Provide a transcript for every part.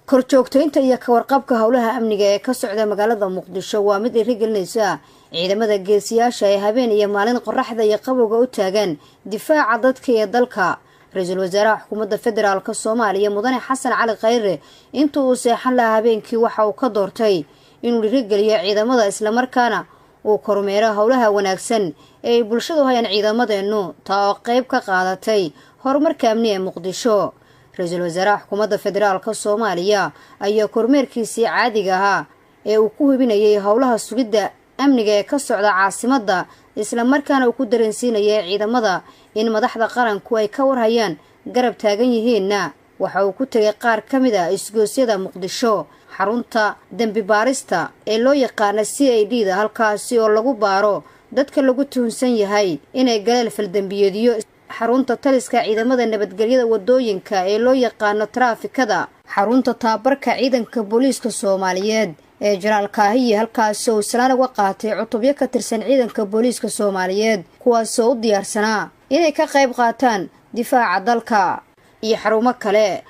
Korjoogtaynta iyo ka warqabka howlaha amniga ee ka socda magaalada Muqdisho waa mid dhiirigelinaysa ciidamada geesiyaasha ee habeen iyo maalin qoraxda iyo qabowga u taagan difaaca dadka iyo dalka. Ra-iisul wasaaraha xukuumadda federaalka Soomaaliya, Mudane Xasan Cali Khayre, inta uu seexan lahaa habeenkii waxa uu ka doortay inuu dhiirigeliyo ciidamada, islamarkaana uu kormeero howlaha wanaagsan ee ay bulshadu hayaan ciidamadeennu, taa oo qeyb ka qaadatay horumarka amni ee Muqdisho. Ra-iisul wasaaraha xukuumadda federaalka Soomaaliya ayaa kormeerkiisii caadiga ahaa ee uu ku hubinayay howlaha sugidda amniga ee ka socda caasimadda, islamarkaana uu ku dareensiinayay ciidamada in madaxda qaranku ay ka warhayaan, garab taagan yihiinna, waxa uu ku tegay qaar ka mid ah isgoosyada Muqdisho, xarunta dembi baarista ee loo yaqaana CID da, halkaasi oo lagu baaro dadka lagu tuhunsan yahay inay galeen faldembiyeedyo, xarunta taliska ciidamada nabadgelyada wadooyinka ee loo yaqaano taraafikada, xarunta tababarka ciidanka booliiska Soomaaliyeed ee Jenaraal Kaahiye, halkaasi uu salaan uga qaatay cutubyo ka tirsan ciidanka booliiska Soomaaliyeed, kuwaasoo u diyaarsanaa inay ka qayb qaataan difaaca dalka, iyo xarumo kale.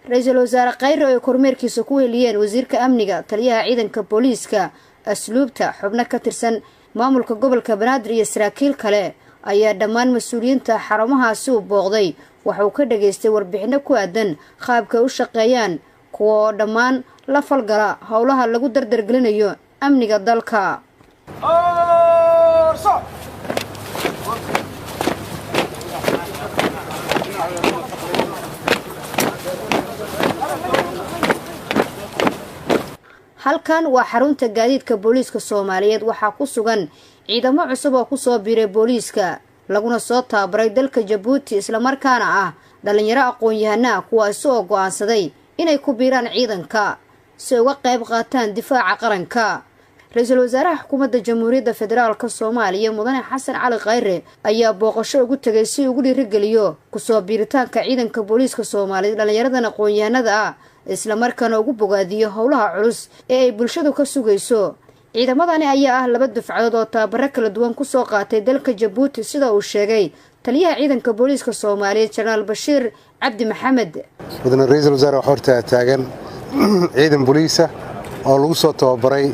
Ra-iisul wasaare Khayre oo ay kormeerkiisa ku heliyeen wasiirka amniga, taliyaha ciidanka booliiska, asluubta, xubno ka tirsan maamulka gobolka Banaadir iyo saraakiil kale, ayaa dhammaan mas-uuliyiinta xarumahaasi uu booqday waxa uu ka dhagaystay warbixino ku aadan qaabka ay u shaqeeyaan, kuwa oo dhammaan la falgala howlaha lagu dardargelinayo amniga dalka. Halkan waa xarunta gaadiidka booliiska Soomaaliyeed. Waxaa ku sugan ciidamo cusub oo kusoo biiray booliiska, laguna soo tababaray dalka Jabuuti, islamarkaana ah dhalinyaro aqoon-yahana ah, kuwaasi oo go-aansaday inay ku biiraan ciidanka si ay uga qayb qaataan difaaca qaranka. Ra-iisul wasaaraha xukuumadda Jamhuuriyadda Federaalka Soomaaliya, Mudane Xasan Cali Khayre, ayaa booqasho ugu tegay si ugu dhiirigeliyo kusoo biiritaanka ciidanka booliiska Soomaaliyeed dhalinyaradan aqoon-yahanada ah, islamarkaana ugu bogaadiyo howlaha culus ee ay bulshadu ka sugayso. Ciidamadani ayaa ah laba dufcadood oo tababaro kala duwan kusoo qaatay dalka Jabuuti, sida uu sheegay taliyaha ciidanka booliiska Soomaaliyeed, Jenaraal Bashiir Cabdi Maxamed. Mudane ra-iisul wasaare, waxaa hortaa taagan ciidan boliisa oo lagu soo tababaray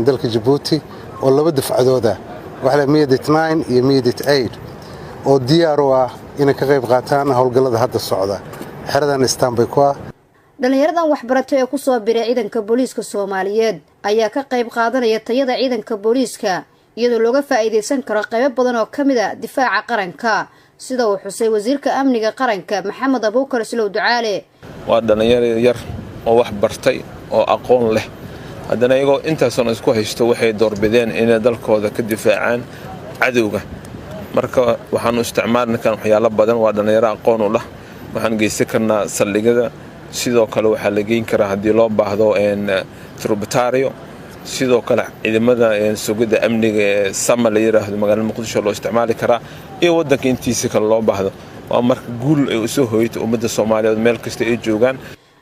dalka Jabuuti oo laba dufcadood ah, waxaa Miyedded 9 iyo Miyedded 8, oo diyaar u ah inay ka qayb qaataan howlgallada hadda socda. Xeradan istaanbay ku ah. Dhalinyaradan waxbaratay ee kusoo biray ciidanka booliiska Soomaaliyeed ayaa ka qayb qaadanaya tayada ciidanka booliiska, iyadoo looga faa'iidaysan karo qaybo badan oo ka mid ah difaaca qaranka, sida uu xusay wasiirka amniga qaranka, Maxamed Abuukar Islow Ducaale. Waa dhallinyaro yar oo wax bartay oo aqoon leh. Haddana iyagoo intaasoon isku haysto, waxay doorbideen inay dalkooda ka difaacaan cadowga. Marka waxaanu isticmaalni karna waxyaalo badan. Waa dhallinyaro aqoon u lah. Waxaan geysan karnaa saldhigyada. Sidoo kale waxaa la geyn karaa, haddii loo baahdo, trubitario. Sidoo kale ciidamada sugidda amniga ee sama la yiraahdo magaalada Muqdisho loo isticmaali karaa, iyo waddanka intiisa kale loo baahdo. Waa marka guul ay usoo hooyatay ummadda Soomaaliyeed meel kasta ay joogaan.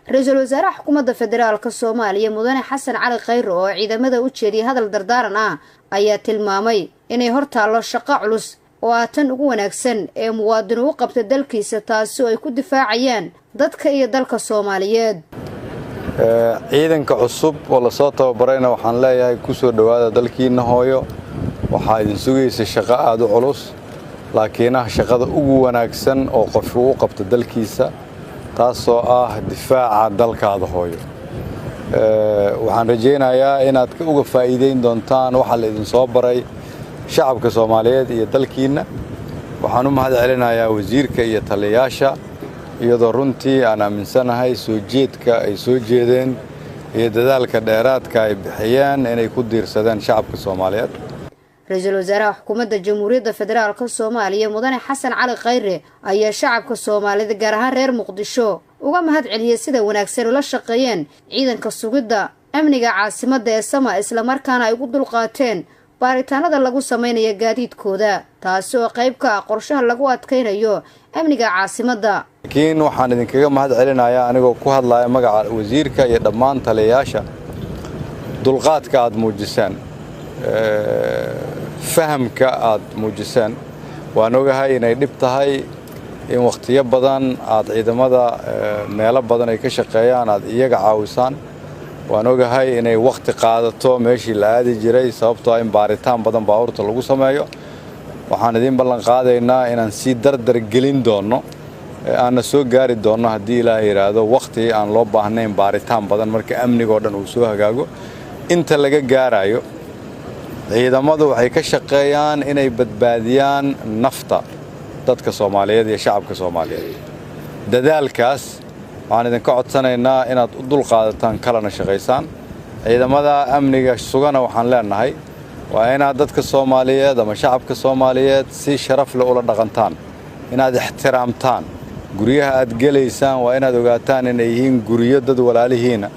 Ra-iisul wasaaraha xukuumadda federaalka Soomaaliya, Mudane Xasan Cali Khayre, oo ciidamada u jeediyay hadal dardaaran ah, ayaa tilmaamay inay hor taallo shaqo culus oo ah tan ugu wanaagsan ee muwaadin u qabta dalkiisa, taasi oo ay ku difaacayaan dadka iyo dalka Soomaaliyeed. Ciidanka cusub oo lasoo tababarayna waxaan leeyahay, ku soo dhowaada dalkiinna hooyo. Waxaa idin sugaysa shaqo aada u culus, laakiinaha shaqada ugu wanaagsan oo qofku u qabta dalkiisa, taasoo ah difaaca dalkaada hooyo. Waxaan rajaynayaa inaad uga faa'iideyn doontaan waxa la idinsoo baray shacabka Soomaaliyeed iyo dalkiinna. Waxaan u mahad celinayaa wasiirka iyo taliyayaasha, iyadoo runtii aan aaminsanahay soo jeedka ay soo jeedeen iyo dadaalka dheeraadka ay bixiyeen inay ku diirsadeen shacabka Soomaaliyeed. Ra-iisul wasaaraha xukuumadda Jamhuuriyadda Federaalka Soomaaliya, Mudane Xasan Cali Khayre, ayaa shacabka Soomaalida, gaar ahaan reer Muqdisho, uga mahad celiyey sida wanaagsan ula shaqeeyeen ciidanka sugidda amniga caasimadda ee sama, islamarkaana ay ugu dulqaateen baaritaanada lagu samaynayo gaadiidkooda, taasi oo qayb ka ah qorshaha lagu adkaynayo amniga caasimadda. Laakiin waxaan idinkaga mahad celinayaa, anigoo ku hadlaya magaca wasiirka iyo dhammaan taliyayaasha, dulqaadka aad muujiseen, fahamka aad muujiseen. Waan ogahay inay dhib tahay. In wakhtiyo badan aad ciidamada meelo badan ay ka shaqeeyaan aad iyaga caawisaan. Waan ogahay inay wakhti qaadato meeshii la aadi jiray, sababtoo in baaritaan badan baabuurta lagu sameeyo. Waxaan idiin ballan qaadaynaa inaan sii dardar gelin doonno, aanna soo gaari doonno, haddii Ilaah yidhaahdo, wakhti aan loo baahnayn baaritaan badan marka amnigoo dhan uu soo hagaago. Inta laga gaarayo, ciidamadu waxay ka shaqeeyaan inay badbaadiyaan nafta dadka Soomaaliyeed iyo shacabka Soomaaliyeed. Dadaalkaas waxaan idinka codsanaynaa inaad u dulqaadataan, kalana shaqaysaan. Ciidamada amniga sugana waxaan leenahay waa inaad dadka Soomaaliyeed ama shacabka Soomaaliyeed si sharaf leh ula dhaqantaan, inaad ixtiraamtaan. Guryaha aad gelaysaan waa inaad ogaataan inay yihiin guryo dad walaalihiina.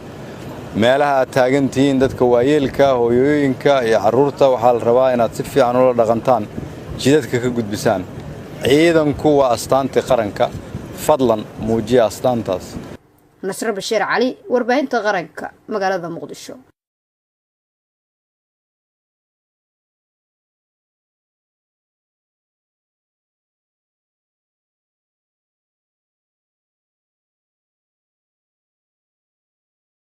Meelaha aad taagantihiin, dadka waayeelka, hooyooyinka iyo carruurta waxaa la rabaa inaad si fiican ula dhaqantaan, jidadka ka gudbisaan. Ciidanku waa astaantii qaranka, fadlan muujiya astaantaas. Nasre Bashiir Cali, Warbaahinta Qaranka, magaalada Muqdisho.